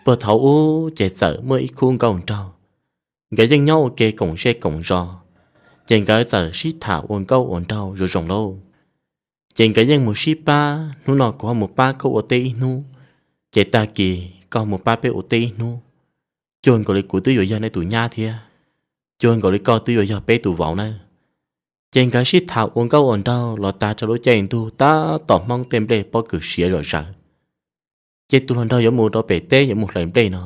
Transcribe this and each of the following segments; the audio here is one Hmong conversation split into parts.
Puag thaum ub ces txawm muaj ib khub nkauj nraug, nkawd yeej nyob ua ke koom zej koom zos, ces nkawd txawm sib tham ua nkauj ua nraug zoo zoo lauj. Ces nkawd yeej mus sib pab, hnub no kuv ho mus pab koj ua teb ib hnub, ces tag kis koj mus pab peb ua teb ib hnub, cuag nkaus li kuv twb yuav yog nej tus nyab thiab, cuag nkaus li koj twb yuav yog peb tus vauv nawb. Ces nkawd sib tham ua nkauj ua nraug los tag rau lub caij ntuj tab tom Hmoob tej nplej pob kws siav zom zaws. Ces tus hluas nraug yuav mus rau pem teb yuav mus hlais nplej no,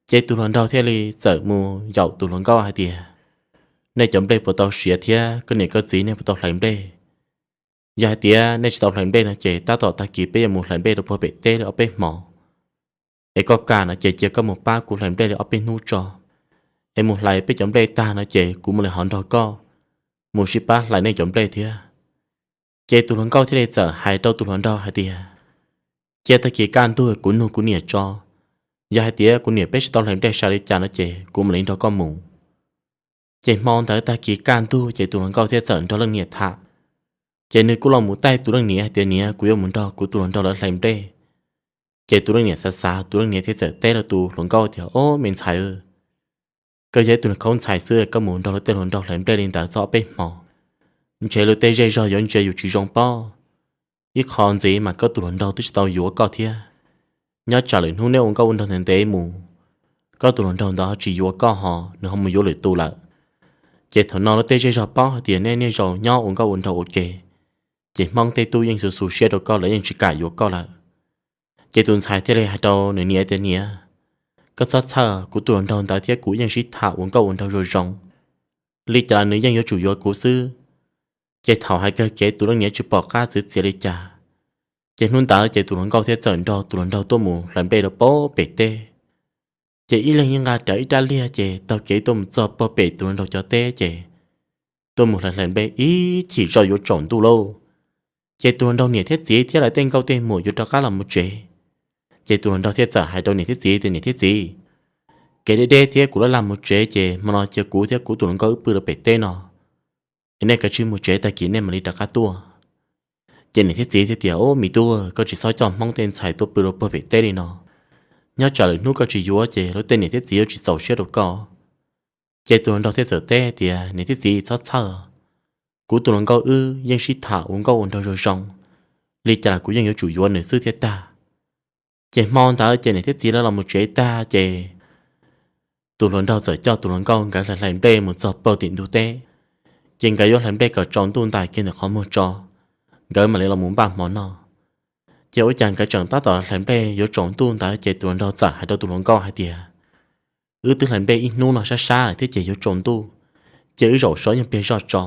ces tus hluas nraug thiaj li txawm mus yaum tus hluas nkauj hais tias, nej cov nplej puas tau siav thiab koj niam koj txiv nej puas tau hlais nplej? Yog hais tias nej tsis tau hlais nplej no ces tab tom tag kis peb yuav mus hlais nplej rau puag pem teb li ob peb hmos. Es koj kam no ces cia koj mus pab kuv hlais nplej li ob peb hnub tso. Es mus hlais peb cov nplej tag no ces kuv mam li ho nrog koj mus sib pab hlais nej cov nplej thiab. Ces tus hluas nkauj thiaj li txawm hais rau tus hluas nraug hais tias, cia tag kis kaj ntug kuv nug kuv niam tso. Yog hais tias kuv niam peb tsis tau hlais nplej sai li cas no ces kuv mam li nrog koj mus. Ces hmo ntawd tag kis kaj ntug ces tus hluas nkauj thiaj txawm nrog leej niam tham. Ces nws kuj los mus taij tus leej niam hais tias, niam, kuv yuav mus nrog kuv tus hluas nraug lawv hlais nplej. Ces tus leej niam xav xav, tus leej niam thiaj txawm teb rau tus hluas nkauj tias, o, me ntxhais, koj yog ib tug khaub ntxhais xwb, koj mus nrog luag tej hluas nraug hlais nplej li ntawd txog ob peb hmo, ntshe luag tej zej zog yuav ntsia yus tsis zoo pob. Ib qho ntxiv mas koj tus hluas nraug twb tsis tau yuav koj thiab. Nyob tsam lwm hnub nej ua nkauj ua nraug ntev ntev mus, koj tus hluas nraug ntawd ho tsis yuav koj ho nws ho mus yuav lwm tus lawm. Ces thaum no luag tej zej zog paub hais tias nej niaj zaus nyob ua nkauj ua nraug ua ke, ces Hmoob tej tub yeej xu xu siab rau koj, lawv yeej tsis kam yuav koj lawm. Ces tus ntxhais thiaj li hais rau nws niam tias, niam, koj txhob txhawj, kuv tus hluas nraug ntawd thiab kuv yeej sib tham ua nkauj ua nraug zoo zoo li cas los nws yeej yuav tsum yuav kuv xwb. Ces thaum hais kawg kev tus leej niam tsis pom qab txwv txiav li cas. Ces hnub ntawd ces tus hluas nkauj thiaj txawm nrog tus hluas nraug tuaj mus hlais nplej rau puag pem teb. Ces ib leeg yeej nqa rawv ib rab liag ces taug kev tuaj mus txog puag pem tus hluas nraug cov teb ces tuaj mus hlais hlais nplej ib chim zoj yuav tsaus ntuj lauj. Ces tus hluas nraug niam thiab txiv thiab lawv tej nkauj tej muam yuav rov qab los mus tsev. Ces tus hluas nraug thiaj txawm hais rau niam thiab txiv tias, niam thiab txiv, kev deb deb thiab kuv laj laj mus tsev ces hmo no cia kuv thiab kuv tus hluas nkauj wb pw rau pem teb no, es nej kav tsij mus tsev, tag kis nej mam li rov qab tuaj. Ces niam thiab txiv thiaj tias, o, me tub, koj tsis txhob coj Hmoob tej ntxhais tuaj pw rau puag pem teb li no. Nyob tsam lwm hnub koj tsis yuav ces luag tej niam thiab txiv yuav tsis txaus siab rau koj. Ces tus hluas nraug thiaj txawm teb tias, niam thiab txiv txhob txhawj, kuv tus hluas nkauj wb yeej sib tham ua nkauj ua nraug zoo zoo li cas los kuv yeej yuav tsum yuav nws xwb thiab tag. Ces hmo ntawd ces niam thiab txiv lawv los mus tsev tag ces tus hluas nraug txawm coj tus hluas nkauj nkawd hlais hlais nplej mus txog puag tim ntug teb. Ces nkawd yuav hlais nplej kom tsaus ntuj ntais kiag ntawm qhov muag tso, nkawd mam li los mus npaj hmo noj. Ces ua cas nkawd tseem tab tom hlais nplej yuav tsaus ntuj ntawd ces tus hluas nraug txawm hais rau tus hluas nkauj hais tias, wb twb hlais nplej ib hnub no sab sab lawm thiab ces yuav tsaus ntuj, ces wb zaum sov nyuag pliag zoj tso.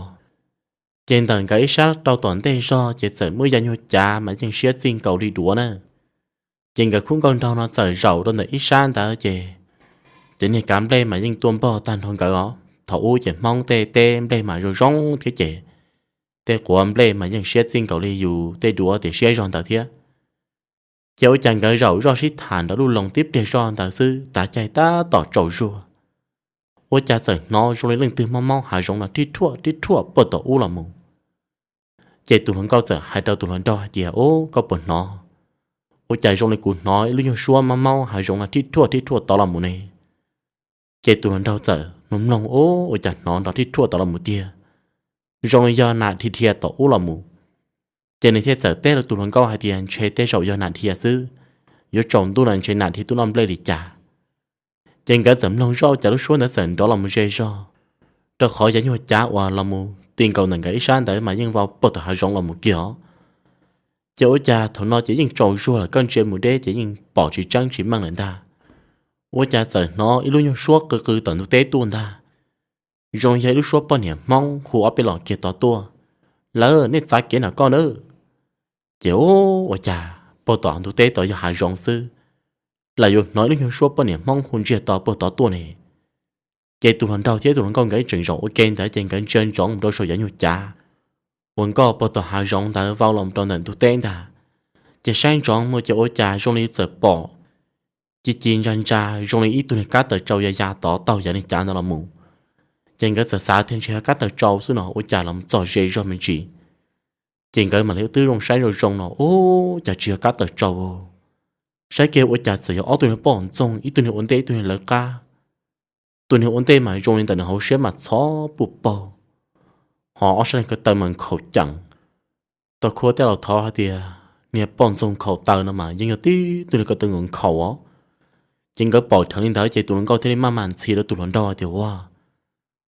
Ces ntawm nkawd ib sab rau tom ntej zog ces txawm muaj yaj nyuag cav mas yeej siab txij nkaus li duav na. Ces nkawd khub nkauj nraug no txawm zaum rau ntawm ib sab ntawd ces, ces niag kav nplej mas yeej tuaj npog tag nrho nkawd os. Thaum ub ces Hmoob tej teb nplej mas zoo zoo thiab ces tej quav nplej mas yeej siab txij nkaus li yus tej duav tias siab zog ntawd thiab. Ces ua cas nkawd zaum zoj sib tham nrov luj loo tib pliag zoj ntawd xwb tav caij tab tom tsaus zuag, ua cas txawm hnov zoo li leej twg mob mob hav zoov no rhij rhuaj rhij rhuaj puag tom ub los mus. Ces tus hluas nkauj txawm hais rau tus hluas nraug hais tias, o, koj puas hnov? Ua cas zoo li kuv hnov ib lub nyuag suab mob mob hav zoov no rhij rhuaj rhij rhuaj tod los mus ne? Ces tus hluas nraug txawm mloog mloog, o, ua cas hnov nrov rhij rhuaj tod los mus tiag, zoo li yog nas dhia dhia tom ub los mus. Ces nws thiaj txawm teb rau tus hluas nkauj hais tias, ntshe tej zaum yog nas dhia xwb, yuav tsaus ntuj no ntshe nas dhia tuaj noj nplej li cas. Ces nkawd txawm mloog zoj ua cas lub suab ntawd txawm nrov los mus ze zog, rau qhov yaj nyuag cav uas los mus ti nkaus ntawm nkawd ib sab ntawd mas yeej vau puag tom hav zoov los mus kiag os. Ces ua cas thaum no ces yeej tsaus zuag lawm, koj ntsia mus deb ces yeej pom tsis tseeb tsis meej lawm ntag. Ua cas txawm hnov ib lub nyuag suab qw qw tom ntug teb tuaj ntag, zoo yog ib lub suab poj niam Hmoob hu ob peb los kiag tod tuaj, lawv, nej txav kev no koj nawb. Ces, o, ua cas puag tom ntug teb tod yog hav zoov xwb, lawv yuav hnov ib lub nyuag suab poj niam Hmoob hu ntsiag to puag tod tuaj ne. Ces tus hluas nraug thiab tus hluas nkauj nkawd tseem zaum ua ke ntawd ces nkawd ntsia ntsoov mus rau saum yaj nyuag cav uas nkoj puag tom hav zoov ntawd vau los rau ntawm ntug teb ntag. Ces saib ntsoov mus ces ua cas zoo li txawm pom ci ci ntsa ntsa zoo li ib tug niag kab taws tsau ya ya tod taug yaj nyuag cav ntawd los mus. Ces nkawd txawm xav tias ntshe yog kab taws tsau xwb no, ua cas los txog ze zog me ntsis. Ces nkawd mam li twb zoo saib zoo zoo no, ua cas tsis yog kab taws tsau, Saib kiag ua cas txawm yog ob tug niag poj ntxoog, ib tug niag ua ntej ib tug niag lawv qab. Tus niag ua ntej mas zoo li ntawm nws hauv siab mas txhov puj paug, ho ob sab niag ko taw mas nkhaus ceev. Tau khub tej laus thov hais tias niag poj ntxoog nkhaus taw no mas yeej yog tib tug niag ko taw nkhaus os. Ces nkawd pom dheev li ntawd ces tus hluas nkauj thiaj li maj mam ntxhi rau tus hluas nraug tias, Ua,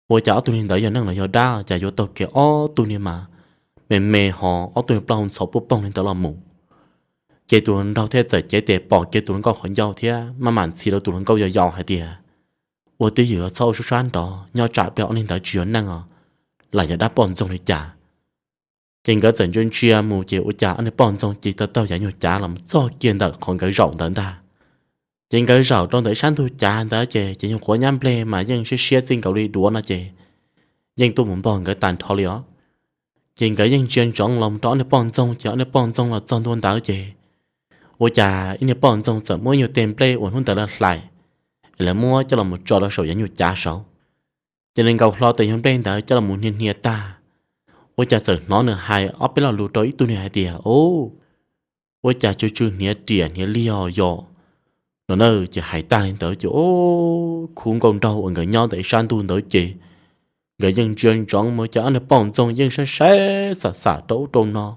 ua cas ob tug niag ntawd yog neeg los yog dab, cas yuav taug kev ob tug niag mas me me ho ob tug niag plaub hau ntxhov puj paug li ntawd los mus? Ces tus hluas nraug thiaj txawm cev tes pom kiag tus hluas nkauj qhov ncauj thiab maj mam ntxhi rau tus hluas nkauj yau yau hais tias, Ua, twj ywm txhob ua sub sab nrov, nyob tsam pliag ob niag ntawd tsis yog neeg os, lam yog dab poj ntxoog li cas. Ces nkawd txawm ntsia ntsia mus ces ua cas ob niag poj ntxoog cia li taug yav nyuag cav los txog kiag ntawm qhov nkawd zaum ntawd ntag. Ces nkawd zaum rau ntawm ib sab ntug cav ntawd ces ces nyuag quav nyab nplej mas yeej siab siab txij nkaus li duav no ces yeej tuaj mus npog nkawd tag nrho li os. Ces nkawd yeej ntsia ntsoov los rau ob niag poj ntxoog ces ob niag poj ntxoog los txog ntua ntawd ces ua cas ib niag poj ntxoog txawm muab nyuag tes nplej uas hnub ntawd lawv hlais es lawv muab coj los tso rau saum yav nyuag cav saud. Ces nws nkaus hlo tes nyuag nplej ntawd coj los hnia hnia tag, ua cas txawm hnov nws hais ob peb lo lus rau ib tug niag hais tias, Ub, ua cas tsw tsw hniav riam hniav liag yom? No na, ces hais tag li ntawd ces khub nkauj nraug uas nkawd nyob ntawm ib sab ntug ntawd ces nkawd yeej ntsia ntsoov mus ces ob niag poj ntxoog yeej saib saib xam xam rau ub rau no.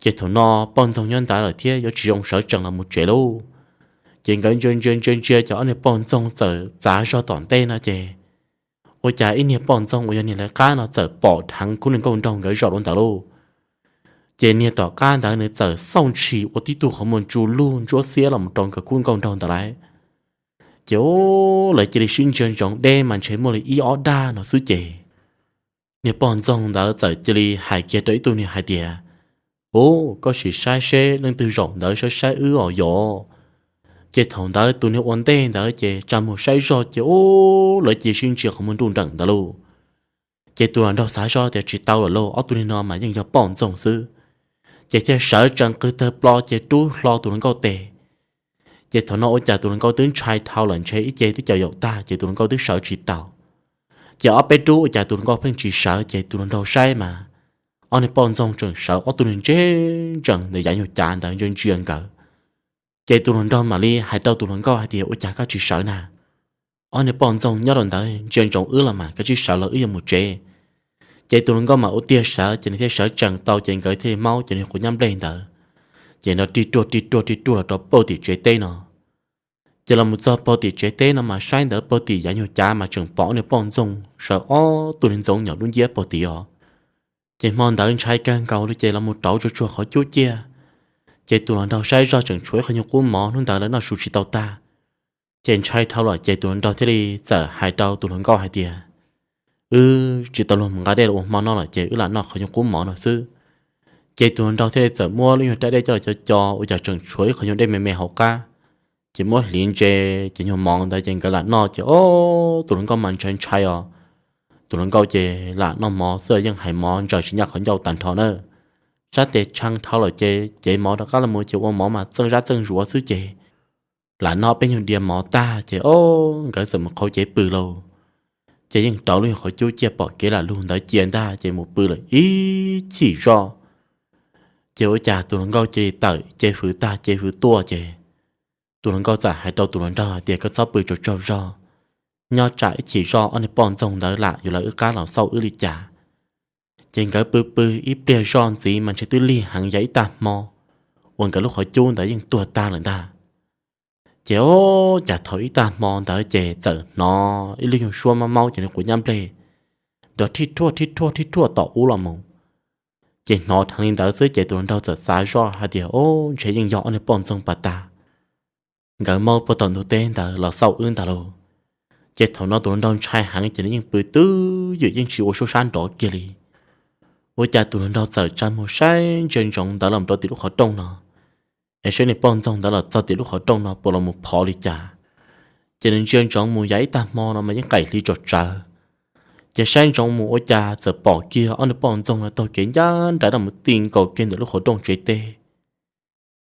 Ces thaum no poj ntxoog nyob ntawd lawm thiab yuav tsis zoo sawv tsees los mus tsev lauj. Ces nkawd ntsia ntsia ntsia ntsia ces ob niag poj ntxoog txawm txav zog tom ntej no ces ua cas ib niag poj ntxoog uas yog niag lawv qab no txawm pom dheev khub niag nkauj nraug nkawd zaum rau ntawd lauj. Ces niag tom qab ntawd nws txawm xauj ntshis ua tib tug qhov muag ntsu lug ntsuab xiab los mus rau nkawd khub nkauj nraug ntawd lawm. Ces lawv cia li sib ntsia ntsoov deb mas ntshe muaj li ib ob dag no xwb ces niag poj ntxoog ntawd txawm cia li hais kiag rau ib tug niag hais tias, Ub, koj sim saib seb leej twg zaum ntawd saib saib wb os yom. Ces thaum ntawd tus niag ua ntej ntawd ces tsa muag saib zog ces ub, lawv cia li sib ntsia qhov muag nruj nreem ntawd lauj. Ces tus hluas nraug xav zog tias tsis tau lawm lauj, ob tug niag no mas yeej yog poj ntxoog xwb. Ces thiaj sawv tsees qw tawg plo ces rub hlo tus hluas nkauj tes. Ces thaum no ua cas tus hluas nkauj twb ntshai dhau lawm ntshe ib ce twb cov yaum tag ces tus hluas nkauj twb sawv tsis tau. Ces ob peb rub ua cas tus hluas nkauj pheej tsis sawv ces tus hluas nraug saib mas ob niag poj ntxoog tseem sawv ob tug niag ntsia ntsees ntawm yav nyuag cav ntawd ntsia ntsia nkawd. Ces tus hluas nraug mam li hais rau tus hluas nkauj hais tias, Ua cas koj tsis sawv na? Ob niag poj ntxoog nyob rau ntawd ntsia ntsoov wb los mas, koj tsis sawv los wb yuav mus tsev. Ces tus hluas nkauj mas ua tiag sawv ces nws thiaj sawv tsees tau ces nkawd thiaj li maub ces nws quav nyab nplej ntawd ces nrov ri ruag ri ruag ri ruag los rau puag tim tsev teb no. Ces los mus txog puag tim tsev teb no mas saib ntawd puag tim yav nyuag cav mas tseem pom ob niag poj ntxoog sawv ob tug niag ntxoov nyom dub nciab puag tim os. Ces hmo ntawd ntshai kawg nkaus li ces los mus rauv tsuag tsuag qhov cub ciaj. Ces tus hluas nraug saib zog tseem tshuav ib qho nyuag qub mov hnub ntawd lawv noj su tsis tau tag. Ces ntshai dhau lawm ces tus hluas nraug thiaj li txawm hais rau tus hluas nkauj hais tias, Wb tsis tau luag mus nqa dej los ua hmo noj lawm ces wb lam noj qhov nyuag qub mov no xwb. Ces tus hluas nraug thiaj li txawm muab lub nyuag rab dej coj los co co ua cas tseem tshuav ib qho nyuag dej me me hauv qab. Ces muab hliv ntse ces nyuag mov ntawd ces nkawd lam noj ces ob tus hluas nkauj mas ntshai ntshai os. Tus hluas nkauj ces lam noj mov xwb yeej hais mov ntsaws tsis ncaj qhov ncauj tag nrho na. Sab tes tshee dhau lawm ces cev mov rov qab los mus ces ua mov mas txeej zab txeej zuav xwb ces lam noj peb nyuag diav mov tag ces ob nkawd txawm mus qhauv cev pw lauj. Ces yeej rauv lub nyuag qhov cub ciaj pom kev lam lug ntawd cia ntag ces mus pw lawm ib chim zoj. Ces ua cas tus hluas nkauj cia li tawm cev hws tag cev hws tuaj ces tus hluas nkauj txawm hais rau tus hluas nraug hais tias, Koj txhob pw tsaug tsaug zog, nyob tsam ib chim zoj ob niag poj ntxoog ntawd lam yuav lawv wb qab los xauj wb li cas. Ces nkawd pw pw ib pliag zoj ntxiv mas ntshe twb lig heev ya ib tag hmo uas nkawd lub qhov cub ntawd yeej tuag tag lawm ntag. Ces ob cas thaum ib tag hmo ntawd ces txawm hnov ib lub nyuag suab maub maub ces nws quav nyab nplej nrov rhij rhuaj rhij rhuaj rhij rhuaj tom ub los mus. Ces hnov dheev li ntawd xwb ces tus hluas nraug txawm xav zoj hais tias, Ob, ntshe yeej yog ob niag poj ntxoog pas tag, nkawd maub puag tom ntug teb ntawd los xauj wb ntag lauj. Ces thaum no tus hluas nraug ntshai heev ces nws yeej pw twj ywm yeej tsis ua suab sab nrov kiag li. Ua cas tus hluas nraug txawm tsa muag saib ntsia ntsoov ntawd los rau tim lub qhov rooj no, es saib niag poj ntxoog ntawd los txog tim lub qhov rooj no puas los mus phov li cas. Ces nws ntsia ntsoov mus yav ib tag hmo no mas yeej qaim hli tsom tsawv. Ces saib ntsoov mus ua cas txawm pom kiag ob niag poj ntxoog no taug kev ncaj nraim los mus ti nkaus kiag ntawm lub qhov rooj tsev teb.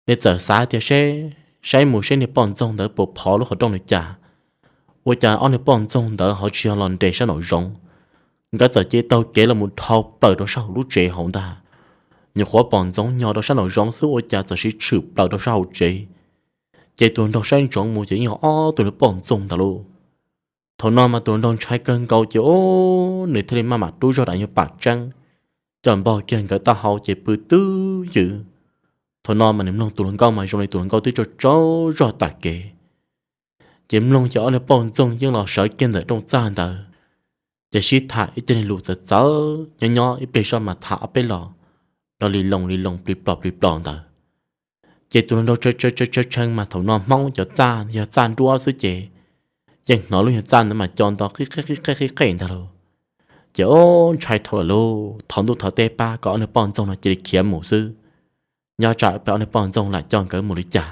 Nws txawm xav tias seb, saib mus seb niag poj ntxoog ntawd puas phov lub qhov rooj li cas. Ua cas ob niag poj ntxoog ntawd ho tsis yog los nres sab nraum zoov, nkawd txawm cia li taug kev los mus dhau plaws rau sab hauv lub tsev hauv ntag. Nyuam qhuav pom ntxoov nyo rau sab nraum zoov xwb ua cas txawm siv tshwm plaws rau sab hauv tsev. Ces tus hluas nraug saib ntsoov mus ces yeej yog ob tug niag poj ntxoog ntawd lauj. Thaum no mas tus hluas nraug ntshai kawg nkaus ces o, nws thiaj li maj mam rub zog daim nyuag pam tseeb, coj npog kiag nkawd taub hau ces pw twb ywm. Thaum no mas nws mloog tus hluas nkauj mas zoo li tus hluas nkauj twb tsaug tsaug zog tas kev. Ces mloog ces ob niag poj ntxoog yeej los sawv kiag ntawm rooj txaj ntawd, ces sib tham ib co niag lus txawv txawv nyob nyob ib pliag zoj mas tham ob peb los, los li loos li loos plis plos plis plos ntawd. Ces tus hluas nraug tshee tshee tshee mas thaum no Hmoob cov txaj yog txaj nruab xwb ces yeej hnov lub nyuag txaj ntawd mas co nto qib qeb qib qeb qib qeb ntag lauj. Ces o, ntshai dhau lawm lauj, thov ntuj thov teb pab kom ob niag poj ntxoog no cia li khiav mus xwb, nyob tsam peb ob niag poj ntxoog lam coj nkawd mus li cas.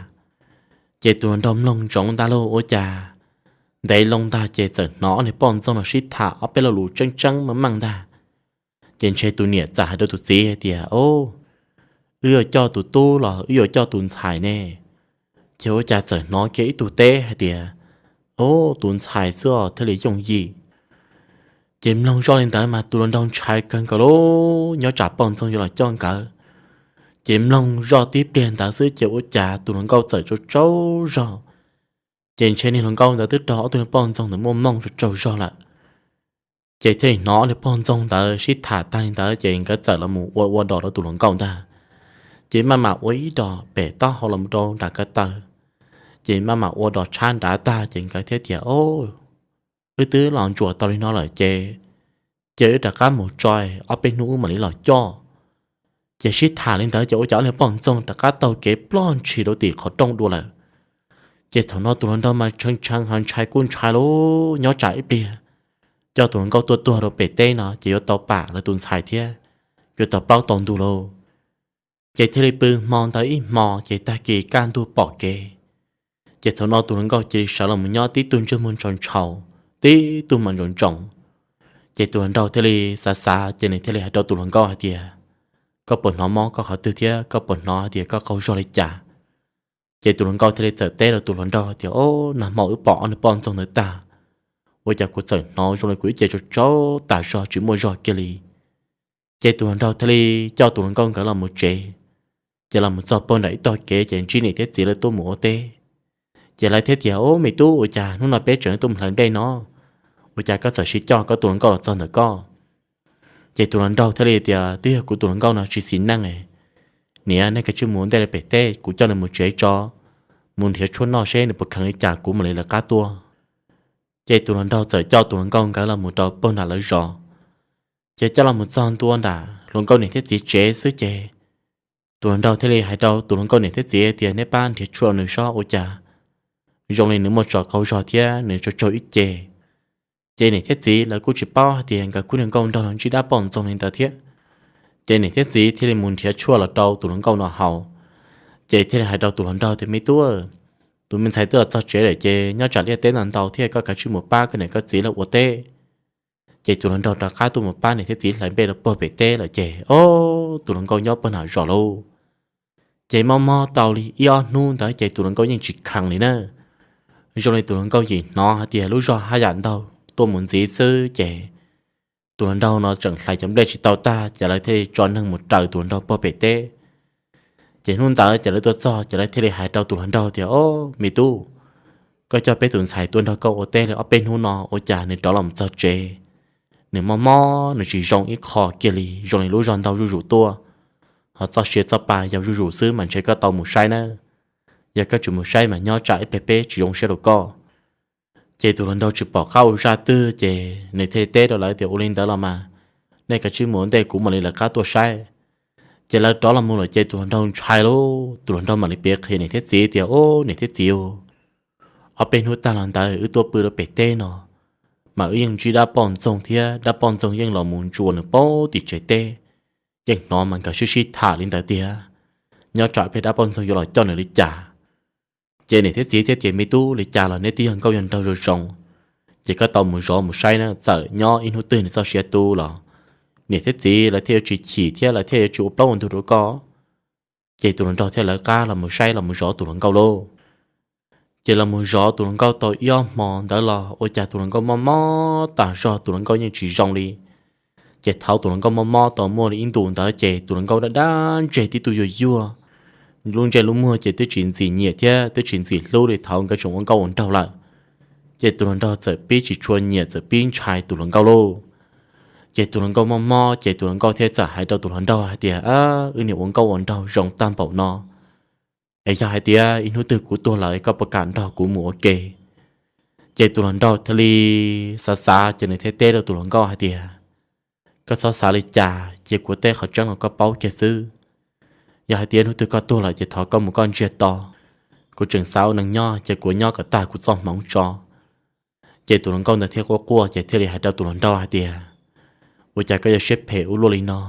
Ces tus hluas nraug mloog ntsoov ntag lauj, ua cas ntev loo ntag ces txawm hnov ob niag poj ntxoog no sib tham ob peb lo lus tseeb tseeb meej meej ntag. Ces ntshe tus niam txawm hais rau tus txiv hais tias, o, wb yuav coj tus tub los wb yuav coj tus ntxhais ne? Ces ua cas txawm hnov kiag ib tug teb hais tias, o, tus ntxhais xwb os thiaj li yooj yim. Ces mloog zoj li ntawd mas tus hluas nraug ntshai kawg nkaus lauj, nyob tsam poj ntxoog yuav los coj nkawd. Ces mloog zoj tib pliag ntawd xwb ces ua cas tus hluas nkauj txawm tsaug tsaug zog. Ces ntshe niag hluas nkauj ntawd twb raug ob tug niag poj ntxoog ntawd muaj mooj tsaug tsaug zog lawm. Ces thiaj li hnov ob niag poj ntxoog ntawd sib tham tag li ntawd ces nkawd txawm los mus ua ua dos rau tus hluas nkauj ntag. Ces maj mam ua ib dos pem taub hau los mus rau nram ko taw. Ces maj mam ua dos tshab nrad tag ces nkawd thiaj tias, o, wb twb los ntsuas tau li no lawm ces, ces wb rov qab mus tso, ob peb hnub wb mam li los coj. Ces sib tham li ntawd ces ua cas ob niag poj ntxoog rov qab taug kev ploj ntshis rau tim qhov rooj dua lawm. Ces thaum no tus hluas nraug mas tshee tshee ho ntshai kuj ntshai lauj, nyob tsam ib pliag coj tus hluas nkauj tuaj tuag rau pem teb no ces yuav tau pam lawv tus ntxhais thiab, yuav tau plaub tau ntug lauj. Ces thiaj li pw hmo ntawd ib hmo ces tag kis kaj ntug pom kev. Ces thaum no tus hluas nkauj cia li sawv los mus nyob tib tug ntsej muag ntshau ntshau, tib tug mas ntsoov ntsoov. Ces tus hluas nraug thiaj li xav xav ces nws thiaj li hais rau tus hluas nkauj hais tias, koj puas hnov mob koj qhov twg thiab koj puas hnov hais tias koj qaug zog li cas? Ces tus hluas nkauj thiaj li txawm teb rau tus hluas nraug hais tias, o, nag hmo wb pom ob niag poj ntxoog ntawd tag, ua cas kuv txawm hnov zoo li kuv ib ce tsaug tsaug tas zog tsis muaj zog kiag li. Ces tus hluas nraug thiaj li coj tus hluas nkauj nkawd los mus tsev. Ces los mus txog puag nram ib tog kev ces ntsib niam thiab txiv lawv tuaj mus ua teb. Ces lawv thiaj tias, o, me tub, ua cas hnub no peb tseem tuaj mus hlais nplej no, ua cas koj txawm sib coj koj tus hluas nkauj los txog ntawm koj? Ces tus hluas nraug thiaj li tias, twb yog kuv tus hluas nkauj no tsis xis neej. Niam, nej kav tsij mus ua ntej rau pem teb, kuv coj nws mus tsev tso, mus nrhiav tshuaj noj seb nws puas kheev li cas kuv mam li lawv qab tuaj. Ces tus hluas nraug txawm coj tus hluas nkauj nkawd los mus rau puag nram lawv zos. Ces coj los mus txog ntua nram hluas nkauj niam thiab txiv tsev xwb ces tus hluas nraug thiaj li hais rau tus hluas nkauj niam thiab txiv tias, neb pab nrhiav tshuaj nws sob, ua cas zoo li nws muaj tso qaug zog thiab nws tsaug tsaug ib ce. Ces niam thiab txiv lawv kuj tsis paub hais tias nkawd kuj niag nkauj nraug no ntsib dab poj ntxoog li ntawd thiab. Ces niam thiab txiv thiaj li mus nrhiav tshuaj los rau tus hluas nkauj no haus. Ces thiaj li hais rau tus hluas nraug tias, me tub, tus me ntxhais twb los txog tsev lawm ces nyob tsam liaj teb ntau ntau thiab, koj kav tsij mus pab koj niam koj txiv lawv ua teb. Ces tus hluas nraug rov qab tuaj mus pab niam thiab txiv hlais nplej rau puag pem teb lawm ces, o, tus hluas nkauj nyob puag nram zos lauj. Ces mob mob tau li ib ob hnub ntawd ces tus hluas nkauj yeej tsis kheev li na. Zoo li tus hluas nkauj yim hnov hais tias lub zog haj yam ntaug tuaj mus ntxiv xwb ces tus hluas nraug no tseem hlais cov nplej tsis tau tag ces lawv thiaj li tso neeg mus raws tus hluas nraug puag pem teb. Ces hnub ntawd ces lawv tuaj txog ces lawv thiaj li hais rau tus hluas nraug tias, o, me tub, koj coj peb tus ntxhais tuaj nrog koj ua teb li ob peb hnub no ua cas nws rov los mus txog tsev, nws mob mob nws tsis zoo ib qho kiag li, zoo li lub zog ntaug zuj zus tuaj, ho txoj sia txoj pa yau zuj zus xwb mas ntshe koj tau mus saib nawb. Yog koj tsis mus saib mas nyob tsam ib pliag peb tsis zoo siab rau koj. Ces tus hluas nraug tsis pom qab ua zaj twg ces nws thiaj li teb rau lawv tias, ua li ntawd los mas nej kav tsij mus ua ntej kuv mam li lawv qab tuaj saib. Ces lawv rov los mus lawm ces tus hluas nraug ntshai lauj, tus hluas nraug mam li piav qhia niam thiab txiv tias, o, niam thiab txiv, ob peb hnub tag los ntawd wb tuaj pw rau pem teb no mas wb yeej ntsib dab poj ntxoog thiab dab poj ntxoog yeej los mus ntsuas nws puag tim tsev teb. Yeej hnov mas nkawd sib sib tham li ntawd tiag, nyob tsam pliag dab poj ntxoog yuav los coj nws li cas. Ces niam thiab txiv thiaj tias, me tub, li cas los neb twb yog nkauj yog nraug zoo zoo, ces koj tau mus zov mus saib na, txawm nyob ib hnub twg nws txoj sia tu los niam thiab txiv lawv thiaj yuav tsis chim thiab lawv thiaj yuav tsis ua plaub ua ntug rau koj. Ces tus hluas nraug thiaj lawv qab los mus saib los mus zov tus hluas nkauj lauj. Ces los mus zov tus hluas nkauj tau ib ob hmo ntawd los ua cas tus hluas nkauj mob mob tas zog, tus hluas nkauj yeej tsis zoo li. Ces thaum tus hluas nkauj mob mob tau muaj li ib ntus ntawd ces tus hluas nkauj daj daj ntseg tib tug yuag yuag, lub ntsej lub muag ces twb tsis ntxim nyiam thiab twb tsis ntxim hlub li thaum nkawd tseem ua nkauj ua nraug lawm. Ces tus hluas nraug txawm pib tsis tshua nyiam, txawm pib ntshai tus hluas nkauj lauj. Ces tus hluas nkauj mob mob ces tus hluas nkauj thiaj txawm hais rau tus hluas nraug hais tias, Wb niam ua nkauj ua nraug zoo tag npaum no, es yog hais tias ib hnub twg kuv tuag lawm koj puas kam nrog kuv mus ua ke? Ces tus hluas nraug thiaj li xav xav ces nws thiaj teb rau tus hluas nkauj hais tias, Koj txhob xav li cas, cia kuv teb qhov tseeb rau koj paub kiag xwb. Yog hais tias hnub twg koj tuag lawm ces thov koj mus koj ntsiag to. Kuv tseem xav ua neeg nyob ces kuv nyob kom tag kuv txoj hmoov tso. Ces tus hluas nkauj ntawd thiaj quaj quaj ces thiaj li hais rau tus hluas nraug hais tias, Ua cas koj yuav siab phem ua luaj li no?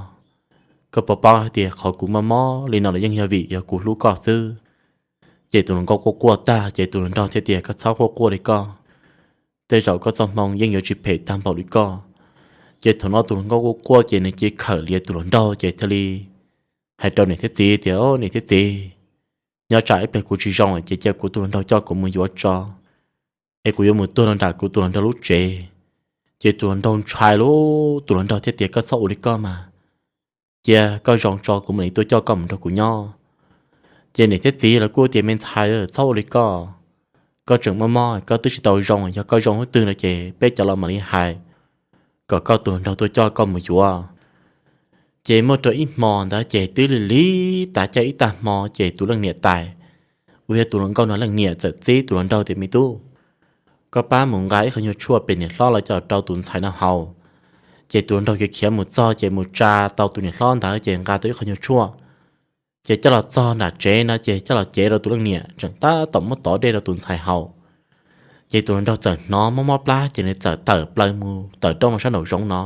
Koj puas paub hais tias qhov kuv mob mob li no los yeej yog vim yog kuv hlub koj xwb. Ces tus hluas nkauj quaj quaj tag ces tus hluas nraug thiaj tias, Koj txhob quaj quaj li koj, tej zaum koj txoj hmoo yeej yuav tsis phem tag npaum li koj. Ces thaum no tus hluas nkauj quaj quaj ces nws cia li khawm lias tus hluas nraug ces thiaj li hais rau niam thiab txiv tias, Niam thiab txiv, nyob tsam ib pliag kuv tsis zoo lawm ces cia kuv tus hluas nraug coj kuv mus yuav tso, es kuv yuav mus tuag rau nram kuv tus hluas nraug lub tsev. Ces tus hluas nraug ntshai lauj, tus hluas nraug thiaj tias, Koj txhob ua li koj mas, cia koj zoo tso kuv mam li tuaj coj koj mus nrog kuv nyob. Ces niam thiab txiv los kuj tias, Me ntxhais, txhob ua li koj, koj tseem mob mob koj twb tsis tau zoo, yog koj zoo hnub twg no ces peb cov los mam li hais kom koj tus hluas nraug tuaj coj koj mus yuav. Ces muaj rau ib hmo ntawd ces twb lig lig tav caij ib tag hmo ces tus leej niam tais uas yog tus hluas nkauj no leej niam txawm txib tus hluas nraug tias, Me tub, koj pab mus nqa ib qho nyuag tshuaj pem niam hlob los coj rau tus ntxhais no haus. Ces tus hluas nraug khiav khiav mus txog ces mus tsa tau tus niam hlob ntawd ces nqa tau ib qho nyuag tshuaj, ces coj los txog nram tsev no ces coj los cev rau tus leej niam tseem tab tom muab tov dej rau tus ntxhais haus. Ces tus hluas nraug txawm hnov mob mob plab ces nws txawm tawm plaws mus tawm rooj sab nraum zoov no.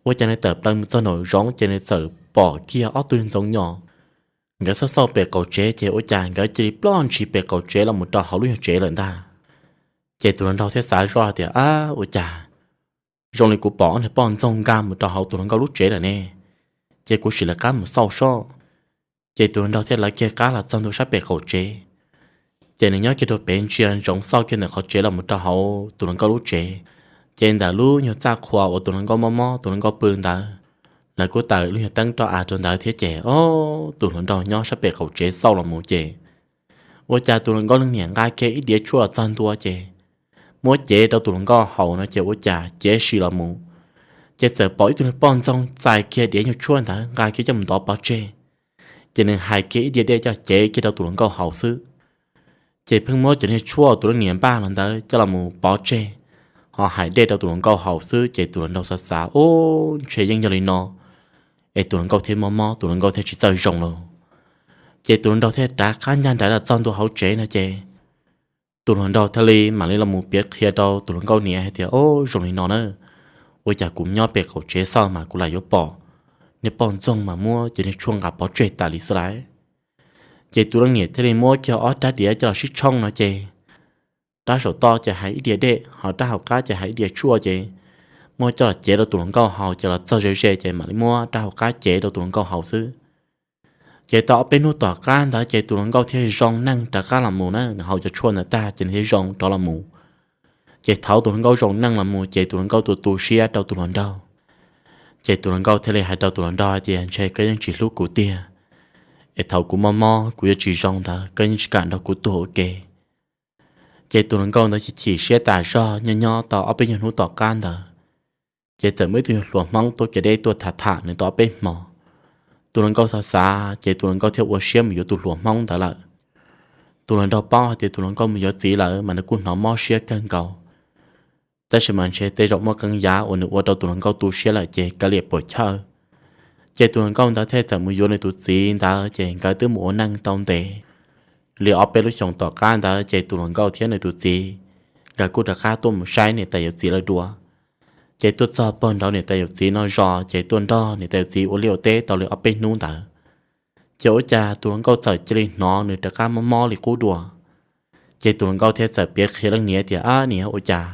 Ua cas nws tawm plaws mus txog nraum zoov ces nws txawm pom kiag ob tug ntxoov nyos, nkawd xauj xauj pem qaum tsev ces ua cas nkawd cia li ploj ntshis pem qaum tsev los mus rau hauv lub nyuag tsev lawm ntag. Ces tus hluas nraug thiaj xav zoj tias, Ab, ua cas zoo li kuv pom ob niag poj ntxoog nkag mus rau hauv tus hluas nkauj lub tsev lawm ne, ces kuv sim lawv qab mus xauj soj. Ces tus hluas nraug thiaj lawv kiag qab los txog ntua sab pem qaum tsev. Ces nws nyob kiag rau pem ntsia ntsoov xauj kiag ntawm qhov tsev los mus rau hauv tus hluas nkauj lub tsev. Ces ntawm lub nyuag txaj qhua uas tus hluas nkauj mob mob tus hluas nkauj pw ntawd, lawv kuj taws lub nyuag teeb roj av rau ntawd thiab ces, o, tus hluas nraug nyob sab pem qaum tsev xauj los mus ces ua cas tus hluas nkauj leej niam nqa kiag ib diav tshuaj los txog ntua ces muab cev rau tus hluas nkauj haus no ces ua cas cev sim los mus, ces txawm pom ib tug niag poj ntxoog txais kiag diav nyuag tshuaj ntawd nqa kiag coj mus ntov pov tseg. Ces nws hais kiag ib diav dej coj cev kiag rau tus hluas nkauj haus xwb. Ces pheej muab cov niag tshuaj tus leej niam npaj los ntawd coj los mus pov tseg, ho hais dej rau tus hluas nkauj haus xwb ces tus hluas nraug xav xav, Ub, ntshe yeej yog li no, es tus hluas nkauj thiaj mob mob tus hluas nkauj thiaj tsis txawj zoo lauj. Ces tus hluas nraug thiaj rov qab ncaj nraim los txog ntua hauv tsev no ces tus hluas nraug thiaj li mam li los mus piav qhia rau tus hluas nkauj niam hais tias, O, zoo li no na, ua cas kuv nyob pem qaum tsev xauj mas kuv lam yuav pom niag poj ntxoog mas muab cov niag tshuaj nqa pov tseg tas li xwb lauj. Ces tus leej niam thiaj li muab kiag ob rab diav coj los sib tshooj no ces rab saum toj ces hais ib diav dej, ho rab hauv qab ces hais ib diav tshuaj ces muab coj los cev rau tus hluas nkauj haus ces los txog ze ze ces mam li muab rab hauv qab cev rau tus hluas nkauj haus xwb. Ces tau ob peb hnub tom qab ntawd ces tus hluas nkauj thiaj zoo neej rov qab los mus na, nws haus cov tshuaj ntawd tag ces nws thiaj zoo rov los mus. Ces thaum tus hluas nkauj zoo neej los mus ces tus hluas nkauj tu tu siab rau tus hluas nraug. Ces tus hluas nkauj thiaj li hais rau tus hluas nraug hais tias, Ntshe koj yeej tsis hlub kuv tiag, es thaum kuv mob mob kuv yuav tsis zoo ntawd koj yeej tsis kam nrog kuv tuag ua ke. Ces tus hluas nkauj ntawd chim chim siab tas zog. Nyob nyob tau ob peb nyuag hnub tom qab ntawd ces txawm muaj ib tug nyuag hluas Hmoob tuaj kev deb tuaj tham tham nws tau ob peb hmo. Tus hluas nkauj xav xav ces tus hluas nkauj thiaj ua siab mus yuav tus hluas Hmoob ntawd lawm. Tus hluas nraug paub hais tias tus hluas nkauj mus yuav txiv lawm mas nws kuj hnov mob siab kawg nkaus. Tab sis mas ntshe tej zaum muaj qee yam uas nws ua rau tus hluas nkauj tu siab lawm ces kav liam puam chawj. Ces tus hluas nkauj ntawd thiaj txawm mus yuav nws tus txiv ntawd ces nkawd twb mus ua neej tau ntev li ob peb lub xyoos tom qab ntawd ces tus hluas nkauj thiab nws tus txiv nkawd kuj rov qab tuaj mus saib niam tais yawm txiv lawv dua. Ces tuaj txog pog nraud niam tais yawm txiv no zos ces tuaj nrog niam tais yawm txiv ua liaj ua teb tau li ob peb hnub ntawd. Ces ua cas tus hluas nkauj txawm cia li hnov nws rov qab mob mob li qub dua. Ces tus hluas nkauj thiaj txawm piav qhia leej niam tias, Ab niam, ua cas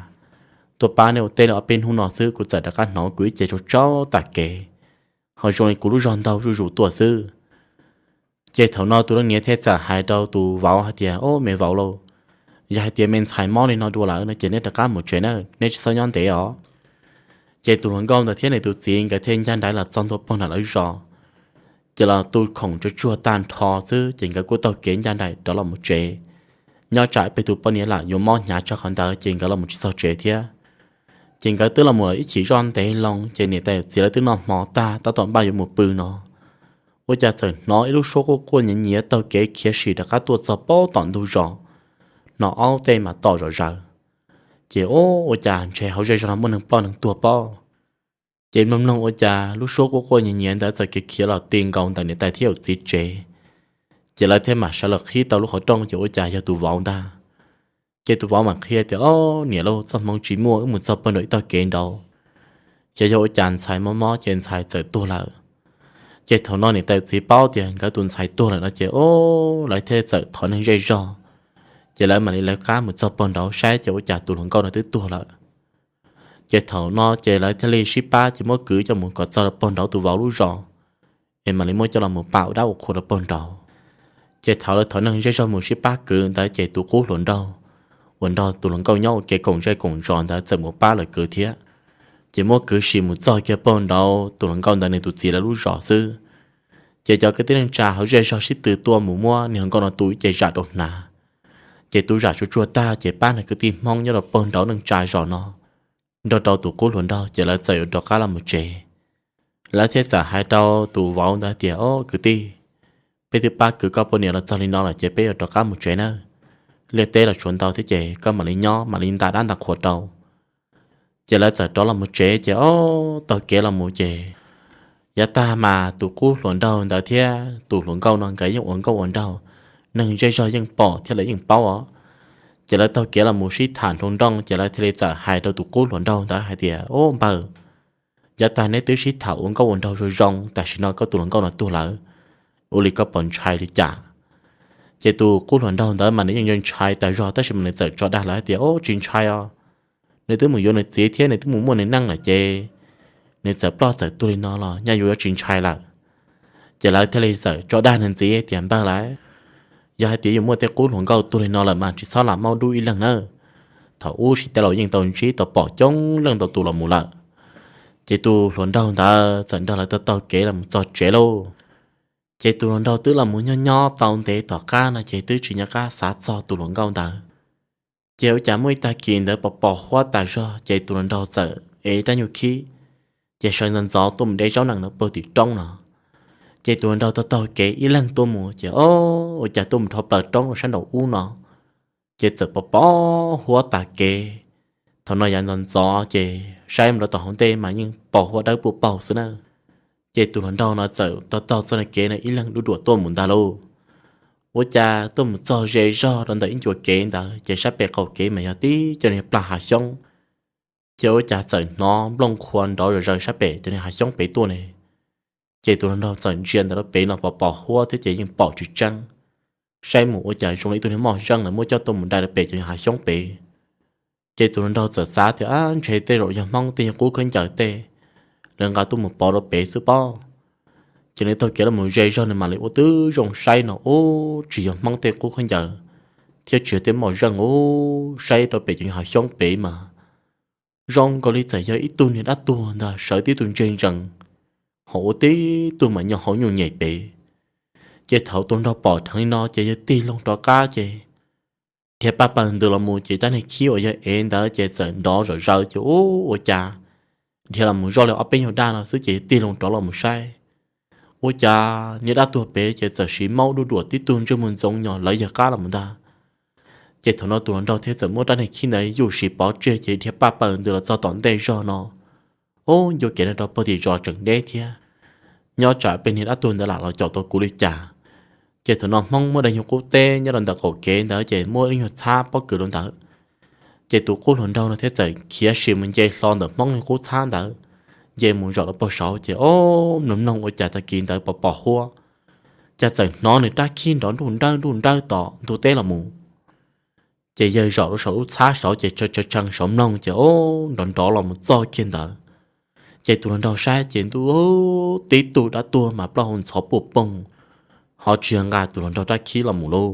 tuaj pab nej ua teb li ob peb hnub no xwb kuv txawm rov qab hnov kuv ib ce tsau tsau tas kev, ho zoo li kuv lub zog ntaug zuj zus tuaj xwb. Ces thaum no tus leej niam thiaj txawm hais rau tus vauv hais tias, O, me vauv lauj, yog hais tias me ntxhais mob li no dua lawm no ces neb rov qab mus tsev na, neb tsis txhob nyob ntev os. Ces tus hluas nkauj ntawd thiab nws tus txiv nkawd thiaj ncaj nraim los txog ntua pog nram lawv zos. Ces los tu khoom tsuag tsuag tag nrho xwb ces nkawd kuj taug kev ncaj nraim rov los mus tsev. Nyob tsam peb tus poj niam lam yuav mob hnyav tshaj qhov ntawd ces nkawd los mus tsis txog tsev thiab. Ces nkawd twb los mus ib chim zoj ntev loo ces niam tais txiv lawv twb noj hmo tag tab tom npaj yuav mus pw no, ua cas txawm hnov ib lub suab quaj quaj nyiav nyiav taug kev khiav sim rov qab tuaj txog pab tom ntug zos, hnov aub tej mas tom zom zaws. Ces ua cas ntshe hauv zej zog no muaj neeg ploj neeg tuag pob. Ces mloog mloog ua cas lub suab quaj quaj nyiav nyiav ntawd txawm khiav khiav los ti nkaus ntawm niam tais thiab yawm txiv tsev. Ces lawv thiaj mam sawv los qhib tau lub qhov rooj ces ua cas yog tus vauv ntag. Ces tus vauv mam qhia tias, Ob niam lauj, txoj hmoov tsis muaj, wb mus txog pawg nraum ib tog kev nraud, ces yog ua cas ntxhais mob mob ces ntxhais txawm tuag lawm. Ces thaum no niam tais txiv paub tias nkawd tus ntxhais tuag lawm no ces o, lawv thiaj li txawm thov neeg zej zog, ces lawv mam li lawv qab mus txog pawg nraud saib ces ua cas tus hluas nkauj no twb tuag lawm. Ces thaum no ces lawv thiaj li sib pab ces muab kwv coj mus kom txog pawg nraud tus vauv lub zos, es mam li muab coj los mus pam ua dab ua qhua rau pawg nraud. Ces thaum lawv thov neeg zej zog mus sib pab kwv ntawd ces tus qub hluas nraug uas nrog tus hluas nkauj nyob ua ke koom zej koom zos ntawd txawm mus pab lawv kwv thiab. Ces muab kwv sim mus txog kiag pawg nraud tus hluas nkauj ntawd nws tus txiv lawv lub zos xwb, ces cov kwv tij neej tsa hauv zej zog sib tw tuaj mus muab niag hluas nkauj no tu ib ce zam rau hnav. Ces tu zam tsuag tsuag tag ces pab nws kwv tij Hmoob nyob rau pawg nraud neej tsa zos no nrog rau tus qub hluas nraug ces lawv txawm yuav rov qab los mus tsev. Lawv thiaj txawm hais rau tus vauv ntawd tias, Ob kwv tij, peb twb pab kwv koj poj niam los txog li no lawm ces peb yuav rov qab mus tsev nawb. Liaj teb los tshuav ntau thiab ces koj mam li nyob mam li nta dab nta qhuas rau. Ces lawv txawm rov los mus tsev ces o, taug kev los mus ces yav tag mas tus qub hluas nraug ntawd thiab tus hluas nkauj no nkawd yeej ua nkauj ua nraug, neeg zej zog yeej pom thiab lawv yeej paub os. Ces lawv taug kev los mus sib tham nroo nrooj ces lawv thiaj li txawm hais rau tus qub hluas nraug ntawd hais tias, Ob npawg, yav tag neb twb sib tham ua nkauj ua nraug zoo zoo, tam sim no koj tus hluas nkauj no tuag lawm, ua li koj puas ntshai li cas? Ces tus qub hluas nraug ntawd mas nws yeej ntshai tas zog tab sis mas nws txawm tso dag lawv hais tias, Ob, tsis ntshai os. Nws twb mus yuav nws txiv thiab nws twb mus muaj nws neej lawm ces nws txawm ploj txawm tuag li no los nyaj yuav yuav tsis ntshai lawm. Ces lawv thiaj li txawm tso dag nws ntxiv tias, Npawg lauj, yog hais tias yuav muaj tej qub hluas nkauj tuag li no lawm mas tsis txhob lam maub dub ib leeg nawb. Thaum ub sib teb laus yeej tau ntsib tau pom coob leej ntau tus los mus lawm. Ces tus hluas nraug ntawd txawm nrog lawv taug taug kev los mus txog tsev lauj. Ces tus hluas nraug twb los mus nyob nyob tau ntev tom qab no ces twb tsis nco qab xav txog tus hluas nkauj ntawd. Ces ua cas muaj ib tag kis ntawd pos pos huab tas zog ces tus hluas nraug txawm ev rab nyuag khib, ces sawv ntxov ntxov tuaj mus deb zaub nees ntawd pawg tim roob no. Ces tus hluas nraug taug taug kev ib leeg tuaj mus ces o, ua cas tuaj mus dhau plaws roob rau sab nraum ub no, ces txawm pos pos huab tas kev. Thaum no yav ntxov ntxov ces saib mus rau tom hauv ntej mas yeej pos huab dawb puaj paug xwb na. Ces tus hluas nraug no txawm taug taug txoj kev no ib leeg duj duam tuaj mus ntag lauj. Ua cas tuaj mus txog ze zog rau ntawm ib ncua kev ntawd ces sab pem qaum kev mas yog tib cov niag plag hav xyoob. Ces ua cas txawm hnov nplooj qhuav nrov zom zaws sab pem cov niag hav xyoob pem tuaj ne. Ces tus hluas nraug txawm ntsia ntawm lub pem no pos pos huab thiab ces yeej pom tsis tseeb. Saib mus ua cas zoo li ib tug niag moj zeej lawv muab coj tuaj mus dai rau pem cov niag hav xyoob pem. Ces tus hluas nraug txawm xav tias, Ab, ntshe tej zaum yog Hmoob tej nyuag qub khaub ncaws tej lawv nqa tuaj mus pov rau pem xwb pob. Ces nws taug kev los mus ze zog nws mam li ua tib zoo saib no ub, tsis yog Hmoob tej qub khaub ncaws thiab tsis yog tej moj zeej ub, saib rau pem cov niag hav xyoob pem mas zoo nkaus li txawm yog ib tug niag dab tuag ntag sawv tib tug ntseg ntsees, ho ua tib tug mas nyob hauv nyuj nyem pem. Ces thaum tus hluas nraug pom dheev li no ces yawg tig loo rov qab ces dhia paj paws ntws los mus ces rab niag khib uas yawg ev ntawd ces txawm nrov zom zaws ces ub, ua cas dhia los mus zoj li ob peb nyuag daj no xwb ces yawg tig loo rov los mus saib. Ua cas niag dab tuag pem ces txawm siv maub duj duam tib tug ntsej muag ntxoov nyos lawv yawg qab los mus ntag. Ces thaum no tus hluas nraug thiaj txawm muab rab niag khib ntawd yuj sim pov tseg ces dhia paj paws ntws los txog tom ntej zog no. Ub, ncua kev no rau pag tim zos tseem deb thiab, nyob tsam peb niag dab tuag ntawd lam los caum tau kuv li cas. Ces thaum no Hmoob muaj daim nyuag qub teb nyob rau ntawm qaum kev ntawd ces muaj ib nyuag txhab pob kws rau ntawd. Ces tus qub hluas nraug no thiaj txawm khiav sim mus nce hlo ntawm Hmoob nyuag qub txhab ntawd, nce mus zaum rau pag saud ces ob, mloog mloog ua cas tag kis ntawd pos pos huab, cas txawm hnov nws rab khib nrov nruj nrawj nruj nrawj tom ntug teb los mus. Ces yawg zaum rau saum lub txhab saud ces tshee tshee saud mloog ces ob, nrov nrov los mus txog kiag ntawd. Ces tus hluas nraug saib ces ntuj, tib tug dab tuag mas plaub hau ntxhov puaj poog, ho tsis yog nqa tus hluas nraug rab khib los mus lauj.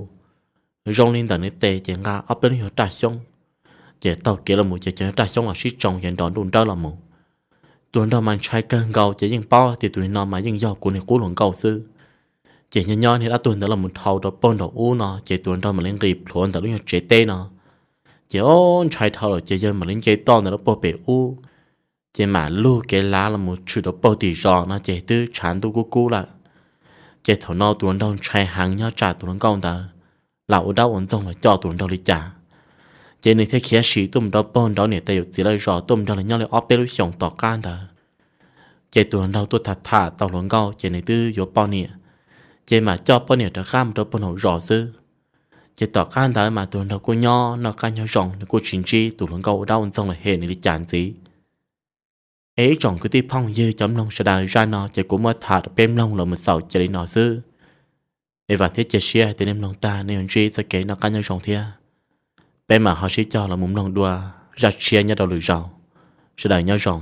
Zoo li ntawm nws tes ces nqa ob peb lub nyuag raj xyoob. Ces taug kev los mus ces cov raj xyoob los sib tsoo ces nrov nruj nrawj los mus. Tus hluas nraug mas ntshai kawg nkaus ces yeej paub tias tus niag no mas yeej yog kuv niag qub hluas nkauj xwb. Ces nyob nyob niag dab tuag ntawd los mus dhau rau puag nraum ub no ces tus hluas nraug mam li nqis plhuav ntawm lub nyuag tsev teb no. Ces ob ntshai dhau lawm ces yawg mam li nce toj ntawm lub puag pem ub, ces mam lug kev lav los mus tshwm rau puag tim zos no ces twb tshav ntuj kub kub lawm. Ces thaum no tus hluas nraug ntshai heev nyob tsam tus hluas nkauj ntawd lam ua dab ua ntxoog los coj tus hluas nraug li cas. Ces nws thiaj khiav sim tuaj mus rau puag nraud niam tais yawm txiv lawv zos tuaj mus nrog lawv nyob li ob peb lub xyoos tom qab ntawd. Ces tus hluas nraug tuaj tham tham tau hluas nkauj ces nws twb yuav poj niam, ces mam coj poj niam rov qab mus rau puag nraum zos xwb. Ces tom qab ntawd mas tus hluas nraug kuj nyob noj qab nyob zoo, nws kuj tsis ntsib tus hluas nkauj ua dab ua ntxoog los hem nws li cas ntxiv. Es ib tsoom kwv tij phooj ywg cov mloog sawv daws, zaj no ces kuv muab tham rau peb mloog los mus xaus cia li no xwb. Es vam thiab cia siab hais tias nej mloog tag nej yuav ntsib txoj kev noj qab nyob zoo thiab. Peb mam ho sib cog los mus mloog dua zaj tshiab nyob rau lwm zaus. Sawv daws nyob zoo.